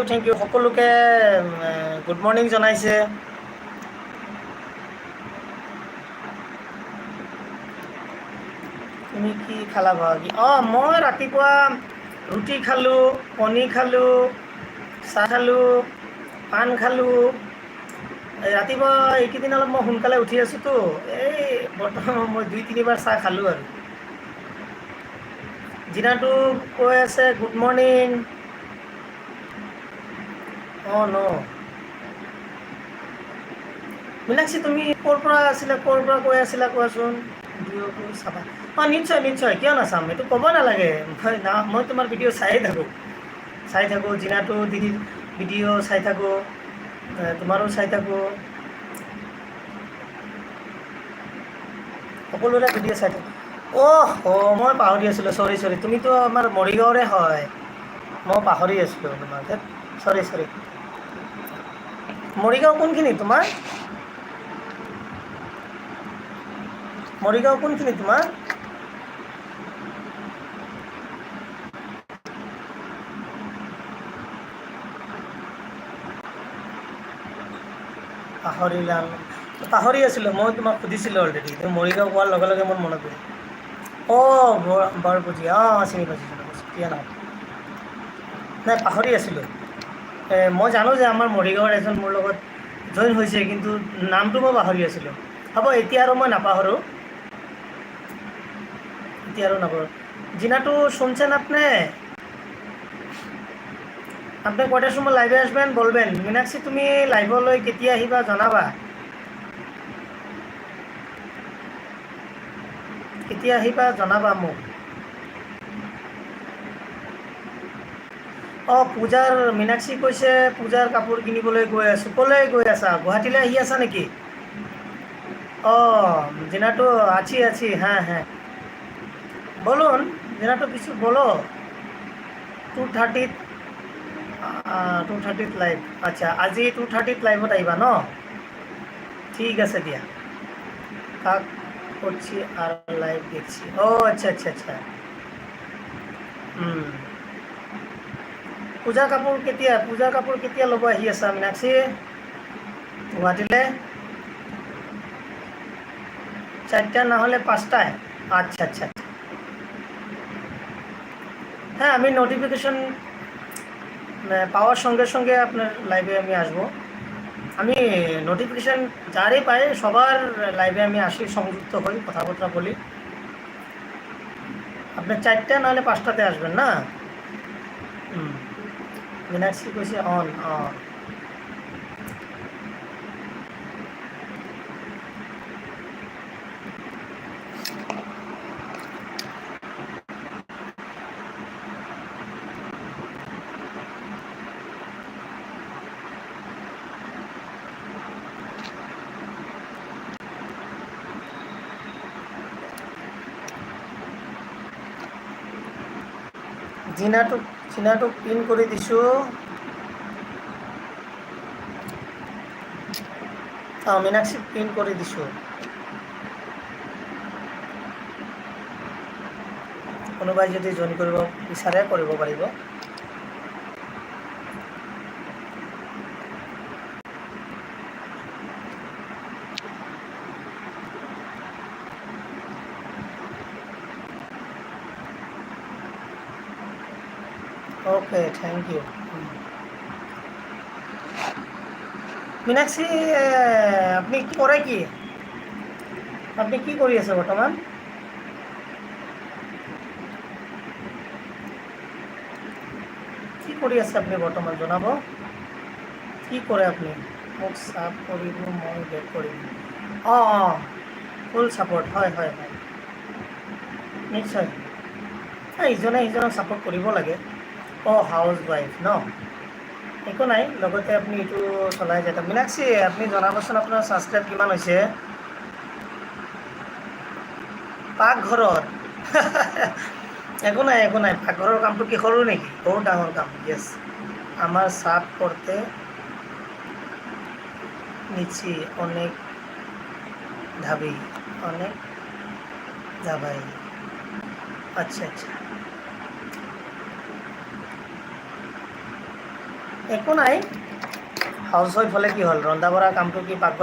Thank you সকলোকে good morning জনাইছে। তুমি কি খালা ভাগি? অঁ, মই ৰাতিপুৱা ৰুটি খালোঁ, কণী খালোঁ, চাহ খালোঁ, পাণ খালোঁ। ৰাতিপুৱা এইকেইদিন অলপ মই সোনকালে উঠি আছোঁতো, এই বৰ্তমান মই 2-3 বাৰ চাহ খালোঁ। আৰু জিনাটো কৈ আছে গুড মৰ্ণিং। অঁ ন মীনাক্ষী, তুমি ক'ৰ পৰা আছিলা, ক'ৰ পৰা কৈ আছিলা কোৱাচোন। ভিডিঅ'টো চাবা? অঁ, নিশ্চয় নিশ্চয়, কিয় নাচাম, এইটো ক'ব নালাগে। মই না, মই তোমাৰ ভিডিঅ' চায়ে থাকোঁ, চাই থাকোঁ। জিনাটো দিদিৰ ভিডিঅ' চাই থাকোঁ, তোমাৰো চাই থাকোঁ, সকলোৰে ভিডিঅ' চাই থাকোঁ। অ' অ', মই পাহৰি আছিলোঁ, চৰি চৰি। তুমিতো আমাৰ মৰিগাঁৱৰে হয়, মই পাহৰি আছিলোঁ তোমাক, চৰি চৰি। মৰিগাঁও কোনখিনি তোমাৰ? মৰিগাঁও কোনখিনি তোমাৰ? পাহৰিলা? পাহৰি আছিলোঁ, মই তোমাক সুধিছিলোঁ অলৰেডি। তুমি মৰিগাঁও কোৱাৰ লগে লগে মোৰ মনত পৰিল। অঁ, বৰপুজি, অঁ, চিনি পাইছোঁ, চিনি পাইছোঁ। কিয় নহয়, নাই, পাহৰি আছিলোঁ। মই জানো যে আমাৰ মৰিগাঁৱৰ এজন মোৰ লগত জইন হৈছে, কিন্তু নামটো মই পাহৰি আছিলোঁ। হ'ব, এতিয়া আৰু মই নাপাহৰোঁ, এতিয়া আৰু নাপাহৰোঁ। জিনাটো শুনছেন আপনি? আপনি কয়টার সময় লাইভে আসবেন বলবেন। মীনাক্ষী, তুমি লাইভলৈ কেতিয়া আহিবা জনাবা, কেতিয়া আহিবা জনাবা মোক। অঁ, পূজাৰ, মীনাক্ষী কৈছে পূজাৰ কাপোৰ কিনিবলৈ গৈ আছোঁ। ক'লৈ গৈ আছা? গুৱাহাটীলৈ আহি আছা নেকি? অঁ, জিনাটো আছি আছি, হ্যাঁ হ্যাঁ, বলুন জিনাটো, কিছু বলো। 2:30ত, 2:30ত লাইভ। আচ্ছা, আজি 2:30ত লাইভত আহিবা ন? ঠিক আছে দিয়া। কাক করছি আর লাইভ দেখছি। ও আচ্ছা আচ্ছা আচ্ছা। পূজাৰ কাপোৰ কেতিয়া, পূজাৰ কাপোৰ কেতিয়া ল'ব আহি আছা মীনাক্ষী গুৱাহাটীলৈ? 4টা নহ'লে 5টাই। আচ্ছা আচ্ছা আচ্ছা। হ্যাঁ, আমি নোটিফিকেশন পাওয়ার সঙ্গে সঙ্গে আপনার লাইভে আমি আসবো। আমি নোটিফিকেশান যারই পাই সবার লাইভে আমি আসি, সংযুক্ত হই, কথাবার্তা বলি। আপনার 4টা নাহলে 5টাতে আসবেন না? মীনাক্ষী কৈছে অন। অঁ, জিনাটোক, জিনাটোক পিন কৰি দিছোঁ। অঁ, মীনাক্ষীক পিন কৰি দিছোঁ। কোনোবাই যদি জইন কৰিব বিচাৰে কৰিব পাৰিব। Okay, thank you. Meenakshi, আপুনি কৰে কি? আপুনি কি কৰি আছে বৰ্তমান? কি কৰি আছে আপুনি বৰ্তমান জনাব, কি কৰে আপুনি? মোক চাপ কৰিব, মই বেক কৰিম। অঁ অঁ, ফুল ছাপৰ্ট, হয় হয় হয়, নিশ্চয়। ইজনে সিজনক ছাপৰ্ট কৰিব লাগে। অঁ, হাউচ ৱাইফ ন? একো নাই, লগতে আপুনি এইটো চলাই যায়। মীনাক্ষী, আপুনি জনাবচোন আপোনাৰ ছাবস্ক্ৰাইব কিমান হৈছে? পাকঘৰত, একো নাই একো নাই। পাকঘৰৰ কামটো কি সৰু নেকি? বহুত ডাঙৰ কাম। য়েছ, আমাৰ চাফ কৰোঁতে নিচ্ছি অনেক ধাবি, অনেক ধাবাই। আচ্ছা আচ্ছা। একো নাই, হাউচ ৱাইফ হ'লে কি হ'ল? ৰন্ধা বঢ়া কামটো কি পাকঘৰ